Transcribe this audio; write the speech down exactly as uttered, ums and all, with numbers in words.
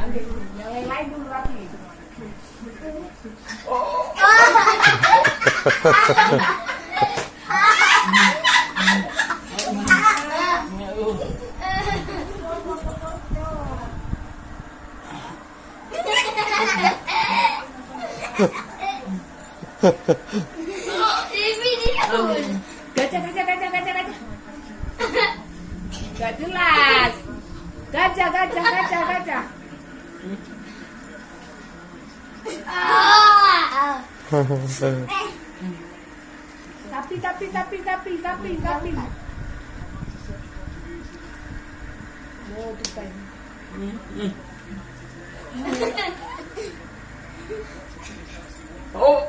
Yang lain-lain dulu rapi. Gajah, gajah, gajah, gajah, gajah. Gak jelas. Gajah, gajah, gajah, gajah. Sapi, sapi, sapi, sapi, sapi, sapi. Oh, tupai. Oh.